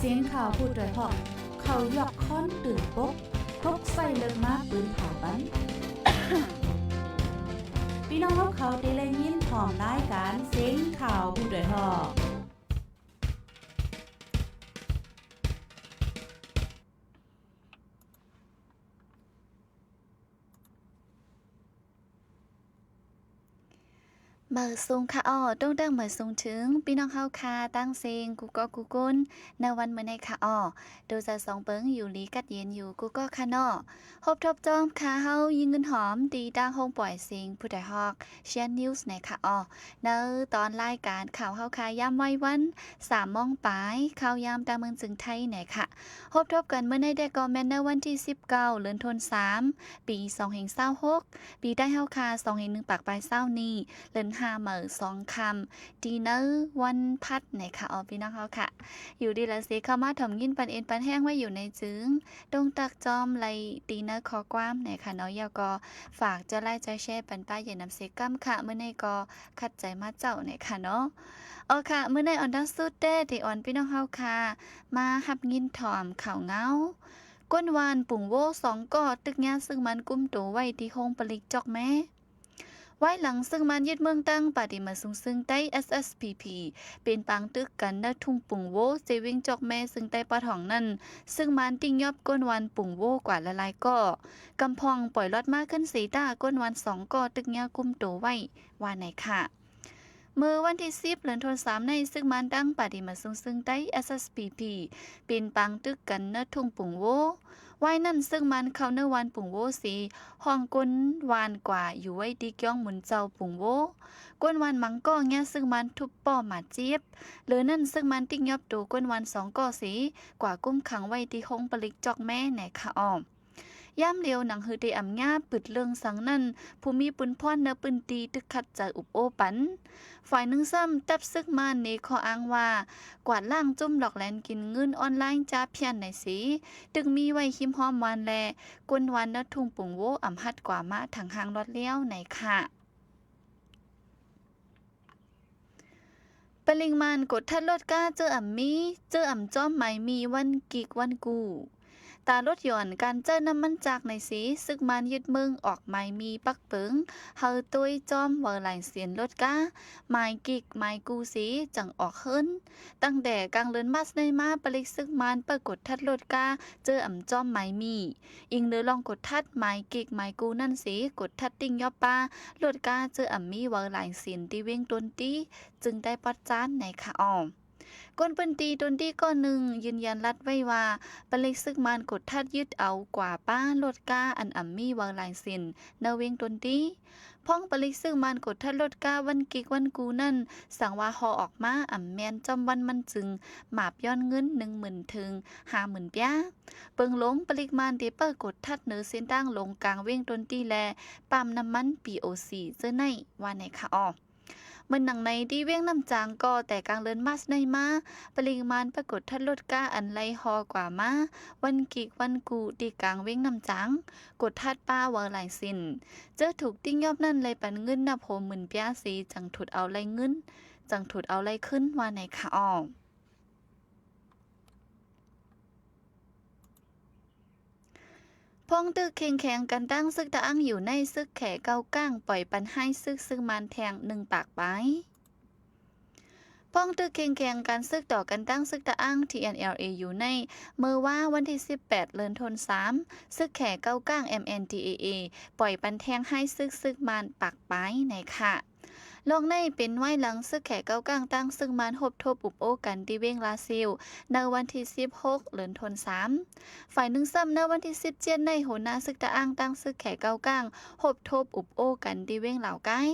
ສຽງຂ່າວຜູ້ດອຍຮອກ ເຂົາຢອກຄ້ອນຕື່ນປົກ ທົກໄສ້ເລິກມາປືນເຜົາປັນ. ພີ່ນ້ອງເຮົາເຂົາທີ່ໄດ້ຍິນພ້ອມລາຍການສຽງຂ່າວຜູ້ດອຍຮອກ. ມາສູງຄະອໍ ຕົງຕັ້ງມາສູງເຖິງ ພີ່ນ້ອງເຮົາຄະ ຕ່າງເສັງ ກູ່ກໍກູ່ຄົນ ໃນວັນມື້ນີ້ຄະອໍ ໂຕຈາສອງເປີງ ຢູ່ດີກັດເຢັນຢູ່ກູ່ກໍຄະເນາະ. ພົບທົບຈອມຄະເຮົາ ຍິງເງິນຫອມ ຕີຕາງໂຮງປ່ອຍເສັງ ຜູ້ດອຍຮອກ Shan News ໃນຄະອໍ ໃນຕອນລາຍການຂ່າວເຮົາຄະ ຍາມໄວວັນ ສາມໂມງປາຍ ຂ່າວຍາມຕາເມືອງເຈີງໄທໃນຄະ. ພົບທົບກັນມື້ໃນແດ່ກໍແມ່ນໃນວັນທີສິບເກົ້າ ເດືອນໂທນສາມ ປີສອງພັນຊາວຫົກ ປີໄທເຮົາຄະ ສອງພັນໜຶ່ງປາກປາຍຊາວນີ້ ເດືອນຫ້າເໝີສອງຄ່ຳ ທີ່ໃນວັນພັດໃນຄະ ເອົາ ພີ່ນ້ອງເຮົາຄະ ຢູ່ດີລະເສ ເຂົ້າມາຖົມຍິນປັນເອັນປັນແຮງໄວ້ຢູ່ໃນຈຶງ ຕົງຕັກຈອມໄລຕີໃນຂໍ້ຄວາມໃນຄະເນາະ ແລ້ວກໍຝາກຈະໄລຈະແຊປັນປ້າເຢັນນຳເສກຳຄະ ມື້ໃນກໍຂັດໃຈມາເຈົ້າໃນຄະເນາະ. ເອົາຄະ ມື້ໃນອອນດັງສຸດແຕ່ ທີ່ອອນພີ່ນ້ອງເຮົາຄະ ມາຮັບຍິນຖ່ອມຂ່າວເງົາ ຄົນຫວ່ານປຸງໂວສອງກໍ ຖືກຍາດຊຶກມານກຸມໂຕໄວ້ທີ່ໂຮງຜະລິດຈອກແມ້. ວາຍຫຼັງຊຶກມານຍຶດເມືອງຕັ້ງ ປາຕີມາສຸງເຊິ່ງໃຕ້ SSPP ເປັນປາງຕຶກກັນນະທຸງປຸງໂວ ເຊວຽງຈອກແມ້ ເຊິ່ງໃຕ້ປະທ້ອງນັ້ນ ຊຶກມານຕິງຍອບຄົນຫວ່ານປຸງໂວກວ່າຫຼາຍໆກໍ ກຳພອງປ່ອຍລອດມາຂຶ້ນເສຕາ ຄົນຫວ່ານສອງກໍ ຖືກຍາດກຸມໂຕໄວ້ ວ່າໃນຄະ. ເມື່ອວັນທີສິບ ເດືອນໂທນສາມໃນ ຊຶກມານຕັ້ງປາຕີມາສຸງເຊິ່ງໃຕ້ SSPP ເປັນປາງຕຶກກັນນະທຸງປຸງໂວ ວາຍນັ້ນ ຊຶກມານເຂົ້າເນີວານປຸງໂວເສ ຫ້ອງຄົນຫວ່ານກວ່າຢູ່ໄວ້ທີ່ກ້ຽງມຸນເຈົ້າປຸງໂວ ຄົນຫວ່ານມັງກໍຍາດຊຶກມານທຸບປ້ອມບາດເຈັບ ເລີນັ້ນ ຊຶກມານຕິງຍອບໂຕຄົນຫວ່ານສອງກໍເສ ກວ່າຄຸມຂັງໄວ້ທີ່ໂຮງຜະລິດຈອກແມ້ໃນຄະອອມ. ຍາມລຽວ ໜັງສືເຕອຳຍາປືດເລື່ອງສັງນັ້ນ ຜູ້ມີປຸນພອນໃນພື້ນທີ່ ຕຶກຂັດໃຈອຸບໂອ້ປັນ. ຝ່າຍໜຶ່ງຊ້ຳ ຕັບຊຶກມານເນຂໍ້ອ້າງວ່າ ກວາດລ້າງຈຸ້ມຫຼອກແລນກິນເງິນອອນລາຍຈາພຽນໃນເສ ຕຶກມີໄວ້ຮິມຮອມວານ ແລະ ຄົນຫວ່ານນະທຸງປຸງໂວ ອຳຫັດກວ່າມາທາງຫ້າງລອດລ້ຽວໃນຄະ. ປະລິມານກົດທັດລົດກ້າ ເຈີອຳມີ ເຈີອຳຈອມໝາຍມີ ວັນກິກວັນກູ. ຕາລົດຢອນ ການໃຊ້ນ້ຳມັນຈາກໃນເສ ຊຶກມານຍຶດເມືອງອອກໝາຍມີປັກເປິງ ເຮົາໂຕຍຈອມເຫວີຫຼາຍເສນລົດກ້າ ໝາຍກິກໝາຍກູເສ ຈັ່ງອອກເຮືອນ. ຕັ້ງແຕ່ກາງເດືອນມາດໃນມາ ປະລິກຊຶກມານປະກົດທັດລົດກ້າ ເຈີອຳຈອມໝາຍມີ. ອີງເດີລອງກົດທັດໝາຍກິກໝາຍກູນັ້ນເສ ກົດທັດຕິງຍອບປາ ລົດກ້າເຈີອຳມີເຫວີຫຼາຍເສນ ທີ່ວຽງຕົນຕີ ຈຶ່ງໄດ້ປອດຈານໃນຄະອອມ. ຄົນພື້ນທີ່ຕົນຕີກໍໜຶ່ງ ຢືນຢັນລັດໄວ້ວ່າ ປະລິກຊຶກມານກົດທັດຍຶດເອົາກວ່າປາລົດກ້າ ອັນອຳມີເຫວີຫຼາຍເສນ ໃນວຽງຕົນຕີ. ພ້ອງປະລິກຊຶກມານກົດທັດລົດກ້າ ວັນກິກວັນກູນັ້ນ ສັງວ່າຫໍ່ອອກມາອຳແມ່ນຈອມວັນມັນຈຶ່ງ ມາບຍ້ອນເງິນໜຶ່ງໝື່ນເຖິງຫ້າໝື່ນປຽ. ເບິ່ງລົງ ປະລິກມານທີ່ເປີດກົດທັດເໜີເສັ້ນທາງລົງກາງວຽງຕົນຕີ ແລະ ປ້ຳນ້ຳມັນ POC ເຈີໃນ ວ່າໃນຄະອອມ. ເໝືອນໜັງໃນທີ່ວຽງນ້ຳຈາງກໍແຕ່ກາງເດືອນມາດໃນມາ ປະລິມານປະກົດທັດລົດກ້າອັນໄລ່ຫໍ່ກວ່າມາ ວັນກິກວັນກູທີ່ກາງວຽງນ້ຳຈາງ ກົດທັດປາເຫວີຫຼາຍເສນ ເຈີຖືກຕິງຍອບນັ້ນໄລ່ປັນເງິນນັບຫົວໝື່ນປຽເສ ຈັ່ງຖືກເອົາໄລ່ເງິນ ຈັ່ງຖືກເອົາໄລ່ຄືນ ວ່າໃນຄະອອມ. ພ້ອງຕຶກເຄັ່ງແຂງກັນຕັ້ງຊຶກຕະອາງຢູ່ໃນ ຊຶກແຂເກົ້າກ້າງ ປ່ອຍປັນຮ້າຍຊຶກ ຊຶກມານແທງໜຶ່ງປາກປາຍ. ພ້ອງຕຶກເຄັ່ງແຂງກັນຊຶກຕໍ່ກັນຕັ້ງຊຶກຕະອາງ TNLA ຢູ່ໃນ ເມື່ອວາວັນທີສິບແປດ ເດືອນໂທນສາມ ຊຶກແຂເກົ້າກ້າງ MNDAA ປ່ອຍປັນແທງຮ້າຍຊຶກ ຊຶກມານປາກປາຍໃນຄະ. ລອງໃນເປັນວາຍຫຼັງຊຶກແຂເກົ້າກ້າງຕັ້ງຊຶກມານຮົບທົບອຸບໂອ້ກັນທີ່ວຽງລາຊິວ ໃນວັນທີສິບຫົກ ເດືອນໂທນສາມ. ຝ່າຍໜຶ່ງຊ້ຳໃນວັນທີສິບເຈັດ ໃນຫົວໜ້າຊຶກຕະອາງຕັ້ງຊຶກແຂເກົ້າກ້າງ ຮົບທົບອຸບໂອ້ກັນທີ່ວຽງລາວກາຍ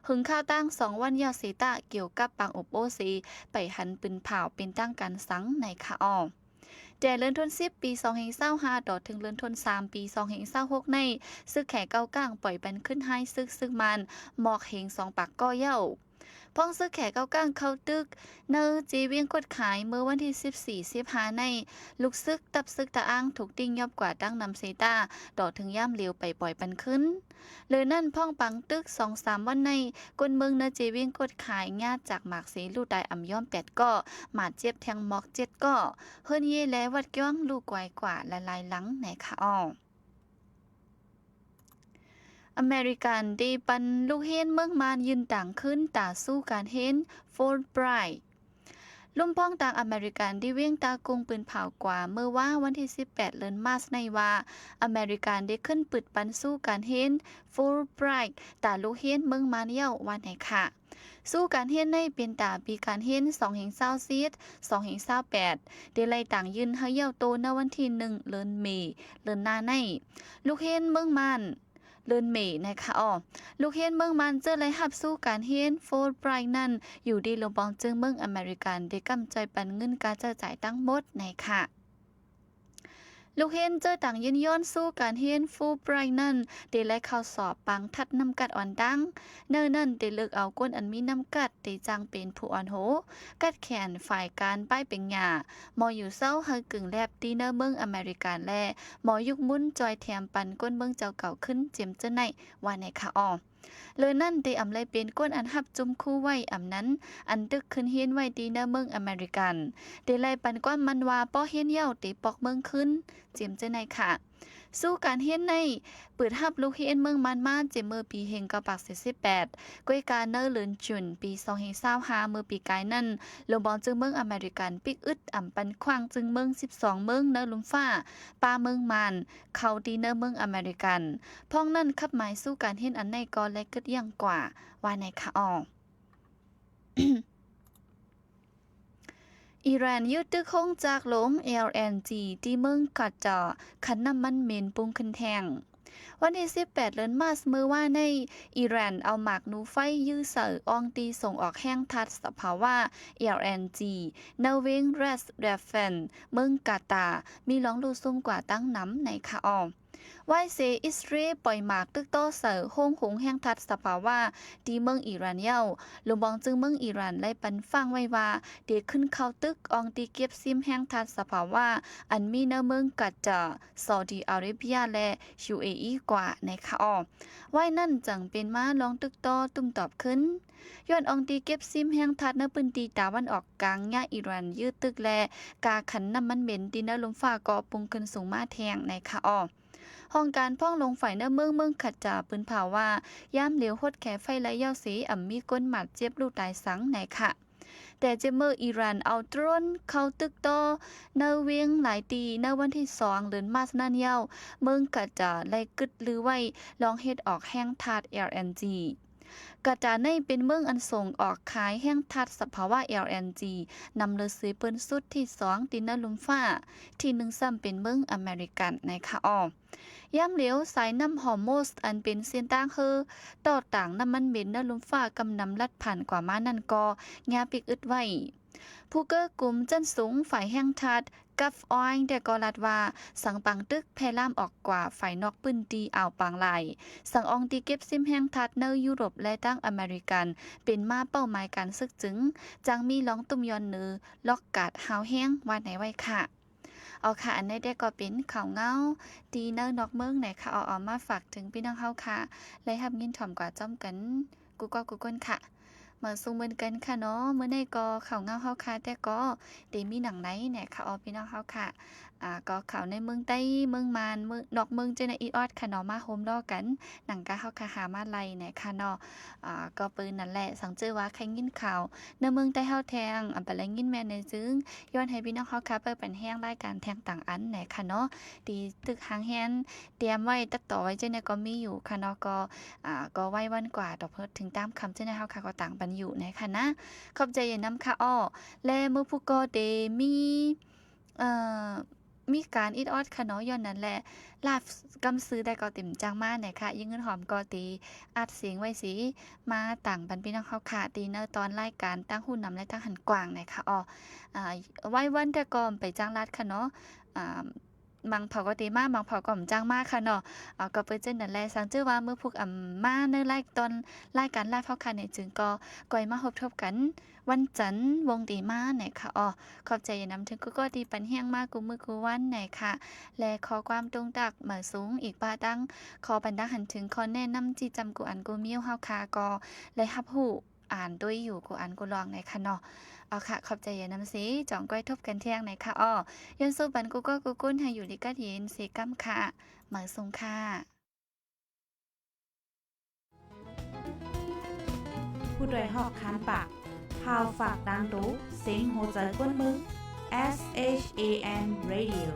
ເຖິງຂ່າວຕັ້ງສອງວັນຍາວເສຕະ ກ່ຽວກັບປາງອົບໂອ້ເສ ໄປຫັນປືນເຜົາເປັນທາງການສັງໃນຄະອອ. ແຕ່ເດືອນໂທນສິບ ປີສອງເຮງຊາວຫ້າ ຕໍ່ເຖິງເດືອນໂທນສາມ ປີສອງເຮງຊາວຫົກໃນ ຊຶກແຂເກົ້າກ້າງປ່ອຍປັນຂຶ້ນຮ້າຍຊຶກ ຊຶກມານ ມອກເຮງສອງປາກກໍເຍົາ. ເ ພ້ອງຊຶກແຂກເອົາກ້າງເຂົ້າຕຶກໃນເຈວຽງກົດຂາຍ ເມື່ອວັນທີສິບສີ່ ສິບຫ້າໃນ ລູກຊຶກ ຕັບຊຶກຕະອາງ ຖືກຕິງຍອບກວ່າຕັ້ງນຳເຊຕາ ຕໍ່ເຖິງຍາມເຫຼວໄປປ່ອຍປັນຄືນ. ເລີນັ້ນ ພ້ອງປາງຕຶກສອງສາມວັນໃນ ຄົນເມືອງໃນເຈວຽງກົດຂາຍ ຍາດຈາກໝາກເຊ ລູກຕາຍອຳຍອມແປດກໍ້ ບາດເຈັບແທງໝອກເຈັດກໍ້ ເຮືອນເຢ ແລະ ວັດກ້ຽງ ລູກກວາຍກວ່າຫຼາຍໆຫຼັງໃນຂະອອກ. ອາເມລິກັນໄດ້ປັນລູກຮຽນເມືອງມານຍື່ນຕາງຄືນຕາສູນການຮຽນ Fulbright. ລຸ່ມປ້ອງຕ່າງອາເມລິກັນທີ່ວຽງຕາກຸງປືນເຜົາກວ່າເມື່ອວານວັນທີສິບແປດເດືອນມາສໃນວ່າ ອາເມລິກັນໄດ້ຂຶ້ນປຶດປັນສູນການຮຽນ Fulbright ຕາລູກຮຽນເມືອງມານແລ້ວວ່າໃນຂະ ສູນການຮຽນໃນເປັນຕາປີການຮຽນ ສອງພັນຊາວເຈັດ ສອງພັນຊາວແປດ ໄດ້ໄລ່ຕາງຍື່ນໃຫ້ແລ້ວໂຕໃນວັນທີໜຶ່ງເດືອນເມ ເດືອນໜ້າໃນ ລູກຮຽນເມືອງມານ ເດືອນເມໃນຂະອອກ. ລູກຮຽນເມືອງມານເຈີໄດ້ຮັບສູນການຮຽນ Fulbright ນັ້ນ ຢູ່ທີ່ໂລງບອງເຈີເມືອງອາເມລິກັນໄດ້ກຳຈອຍປັນເງິນຄ່າໃຊ້ຈ່າຍທັງໝົດໃນຂະ ລູກຮຽນເຈີຕາງຍື່ນຍ້ອນສູນການຮຽນ Fulbright ນັ້ນ ໄດ້ໄລ່ເຂົ້າສອບປາງທັດນ້ຳກັດອ່ອນຕ່າງ ໃນນັ້ນໄດ້ເລືອກເອົາຄົນອັນມີນ້ຳກັດ ໄດ້ຈ້າງເປັນຜູ້ອ່ອນໂຮ ກັດແຂນ ຝ່າຍການປ້າຍເປັນຫຍ້າ ໝໍຢູ່ເຊົາໃຫ້ກຶ່ງແລັບທີ່ໃນເມືອງອາເມລິກັນ ແລະ ໝໍຍຸກມຸນຈ່ອຍແຖມປັນຄົນເມືອງເຈົ້າເກົ່າຂຶ້ນ ເຈັມເຈີໄນ ວ່າໃນຂະອອກ. ເລີນັ້ນໄດ້ອຳໄລເປັນຄົນອັນຮັບຈຸມຄູໄວ້ອຳນັ້ນ ອັນຕຶກຂຶ້ນຮຽນໄວ້ທີ່ໃນເມືອງອາເມລິກັນ ໄດ້ໄລ່ປັນຄວາມໝັ້ນວ່າ ປໍຮຽນແລ້ວໄດ້ປອກເມືອງຄືນ ເຈັມເຈີໄນຂະ ສູນການຮຽນໃນເປີດຮັບລູກຮຽນເມືອງມານມາແຕ່ເມື່ອປີໜຶ່ງເກົ້າແປດສິບແປດ ກ້ວຍກາໃນເດືອນຈູນປີສອງພັນຊາວຫ້າ ເມື່ອປີກາຍນັ້ນ ໂລງບອງເຈີເມືອງອາເມລິກັນປິກອຶດອຳປັນຂວາງເຊິ່ງເມືອງສິບສອງເມືອງໃນລຸ່ມຟ້າ ປະເມືອງມານ ເຂົ້າທີ່ໃນເມືອງອາເມລິກັນ. ພ້ອມນັ້ນ ຄັບໝາຍສູນການຮຽນອັນໃນກໍໄດ້ກຶດຢັ້ງກວ່າ ວ່າໃນຂະອອກ. ອີຣານຍຶດຕຶກໂຮງຈັກໂລງ ແອລເອັນຈີ ທີ່ເມືອງກາຕາ ຂັນນ້ຳມັນເມັນປຸງຂຶ້ນແທ່ງ. ວັນທີສິບແປດເດືອນມາສ ເມື່ອວານໃນ ອີຣານເອົາໝາກນູໄຟຢືດໃສ່ອ່ອງທີ່ສົ່ງອອກແຮ່ທາດສະພາວະ ແອລເອັນຈີ ໃນເວງ Ras Laffan ເມືອງກາຕາ ມີລອງລູກຊຸມກວ່າຕັ້ງນຳໃນຂະອອກ. ວາຍເສ ອິດສະຣາເອລປ່ອຍໝາກຕຶກຕໍ່ໃສ່ໂຮງຮຸງແຮ່ທາດສະພາວະທີ່ເມືອງອີຣານແລ້ວ ໂລງບອງເຈີເມືອງອີຣານໄດ້ປັນຝາກໄວ້ວ່າ ເດຂຶ້ນເຂົ້າຕຶກອ່ອງທີ່ເກັບຊິມແຮ່ທາດສະພາວະ ອັນມີໃນເມືອງກາຕາ, ຊາວດີອາເຣເບຍ ແລະ ຢູເອອີ ກວ່າໃນຂະອອກ. ວາຍນັ້ນຈັ່ງເປັນມາລອງຕຶກຕໍ່ຕຸ້ມຕອບຂຶ້ນ ຍ້ອນອ່ອງທີ່ເກັບຊິມແຮ່ທາດໃນພື້ນທີ່ຕາວັນອອກກາງ ຍາມອີຣານຍຶດຕຶກ ແລະ ກາຂັນນ້ຳມັນເມັນທີ່ໃນລຸ່ມຟ້າກໍປຸງຂຶ້ນສູງມາແທ່ງໃນຂະອອກ. ຫ້ອງການພ້ອງໂລງໄຟໃນເມືອງ ເມືອງກາຕາ ປືນເຜົາວ່າ ຍາມເຫຼວຫົດແຂໄຟໄລ່ຍາວເສ ອຳມີຄົນບາດເຈັບ ລູກຕາຍສັງໃນຂະ ແຕ່ເຈາເມີອີຣານເອົາໂດຣນເຂົ້າຕຶກຕໍ່ໃນເວງຫຼາຍທີ່ໃນວັນທີສອງເດືອນມາສນັ້ນແລ້ວ ເມືອງກາຕາໄດ້ກຶດລືໄວ້ລອງເຮັດອອກແຮ່ທາດ ແອລເອັນຈີ. ກາຕາໃນເປັນເມືອງອັນສົ່ງອອກຂາຍແຮ່ທາດສະພາວະ ແອລເອັນຈີ ນຳເລີເຊເປີ້ນຊຸດທີສອງທີ່ໃນລຸ່ມຟ້າ, ທີໜຶ່ງຊ້ຳເປັນເມືອງອາເມລິກັນໃນຂະອອກ. ຍາມເຫຼວ ສາຍນ້ຳຮອຣມຸດ ອັນເປັນເສັ້ນທາງເຮືອຕໍ່ທາງນ້ຳມັນເມັນໃນລຸ່ມຟ້າກຳນຳລັດຜ່ານກວ່າມານັ້ນກໍຍາປິກອຶດໄວ້. ຜູ້ເກີການກຸ່ມຊັ້ນສູງຝ່າຍແຮ່ທາດ ກັບອອຍ ແຕ່ກໍລັດວ່າ ສັງປາງຕຶກແຜ່ລາມອອກກວ່າຝ່າຍນອກພື້ນທີ່ອ່າວປາງຫຼາຍ, ສັງອອງທີ່ເກັບຊິມແຮ່ທາດໃນຢູໂຣບ ແລະ ທັງອາເມລິກັນ ເປັນມາເປົ້າໝາຍການຊຶກຈຶ່ງ ຈັ່ງມີລອງຕຸ້ມຍ້ອນເນີ ລອກກາດຮາວແຮງ ວ່າໃນໄວ້ຂະ. ເອົາຂະ ອັນໃດແຕ່ກໍເປັນຂ່າວເງົາທີ່ໃນນອກເມືອງໃນຂະ ເອົາ ເອົາມາຝາກເຖິງພີ່ນ້ອງເຮົາຂະ ໄດ້ຮັບຍິນຖອມກວ່າຈ້ອມກັນ ກູ່ເກາະກູ່ຄົນຂະ. ມາສູ່ມື້ກັນຂະເນາະ, ມື້ໃນກໍຂ່າວເງົາເຮົາຂະ ແຕ່ກໍໄດ້ມີໜັງໃນແນະຂະ ເອົາ ພີ່ນ້ອງເຮົາຂະ. ອາ ກໍຂ່າວໃນເມືອງໃຕ້ ເມືອງມານ ເມືອງ ນອກເມືອງເຈົ້ານາຍອີອອດຂະເນາະ ມາໂຮມລໍ້ກັນ ໜັງກະເຮົາຂະຫາມາໄລ່ແນະຂະເນາະ. ອາ ກໍເປີນນັ້ນແຫຼະ ສັງເຈີວ່າໄດ້ຍິນຂ່າວໃນເມືອງໃຕ້ເຮົາແທ່ງ ອາ ບໍ່ໄດ້ຍິນແມ່ນໃນຈຶ່ງ ຍ້ອນໃຫ້ພີ່ນ້ອງເຮົາຂະເປີດປັນແຮງລາຍການແທ່ງຕ່າງອັນແນະຂະເນາະ ທີ່ຕຶກຮ່າງແຮງຕຽມໄວ້ ຕັດຕໍ່ໄວ້ເຈົ້ານາຍກໍມີຢູ່ຂະເນາະ. ກໍ ອາ ກໍໄວວັນກວ່າ ຕໍ່ເພິ່ນເຖິງຕາມຄ່ຳເຈົ້ານາຍເຮົາຂະ ກໍຕ່າງປັນຢູ່ແນະຂະນະ. ຂອບໃຈນຳຂະ ເອົາ ແລະ ມື້ພຸ້ນກໍໄດ້ມີ ເອີ ມີການອິດອອດຂະເນາະ ຍ້ອນນັ້ນແຫຼະ ລາບກຳຊື່ໄດ້ກໍເຕັມຈັງມາແນະຂະ. ຍິງເງິນຫອມກໍໄດ້ອັດສຽງໄວ້ເສ ມາຕ່າງປັນພີ່ນ້ອງເຮົາຂະ ທີ່ໃນຕອນລາຍການຕາງຫູນຳ ແລະ ຕາງຫັນກວ້າງແນະຂະ ເອົາ ອາ ໄວວັນແຕ່ກໍໄປຈ້າງລາດຂະເນາະ. ອາ ບາງເຜົ່າກໍເຕມາ ບາງເຜົ່າກໍບໍ່ຈ້າງມາຄ່ະເນາະ. ເອົາ ກໍເປັນເຊັ່ນນັ້ນແຫຼະ ສັງຈື່ວ່າມື້ພຸກອຳມາໃນລາຍ ຕອນລາຍການລາຍພວກຂ້ານີ້ຈຶ່ງກໍກ່ອຍມາພົບທົບກັນວັນຈັນວົງເຕມາແນ່ຄ່ະ. ອໍ ຂອບໃຈນຳເຖິງກູ່ໆທີ່ປັນແຮງມາກູ່ມື້ກູ່ວັນແນ່ຄ່ະ ແລະ ຂໍຄວາມຕົງຕັກໝາຍສູງອີກປະທັງ ຂໍບັນດາຫັນເຖິງຂໍ້ແນະນຳທີ່ຈຳກູ່ອັນກູ່ມີວເຮົາຄ່ະ ກໍໄດ້ຮັບຮູ້ ອ່ານໂດຍຢູ່ກູ່ອັນກູ່ລອງໃນຄັນເນາະ. ເອົາຄະ ຂອບໃຈຢານຳເຊ ຈອງກ້ອຍທົບກັນແທ່ງໃນຄະ. ອໍ ຍ້ອນສູ້ປັນກູ່ກໍກູ່ກຸນໃຫ້ຢູ່ດີກັດເຢັນເຊກຳຄະ. ໝາຍສົ່ງຄະ. ຜູ້ດ້ວຍຮອກຄານປາກ ຂ່າວຝາກຕ່າງໂຕ ເສັງຫົວໃຈຄົນເມືອງ SHAN Radio.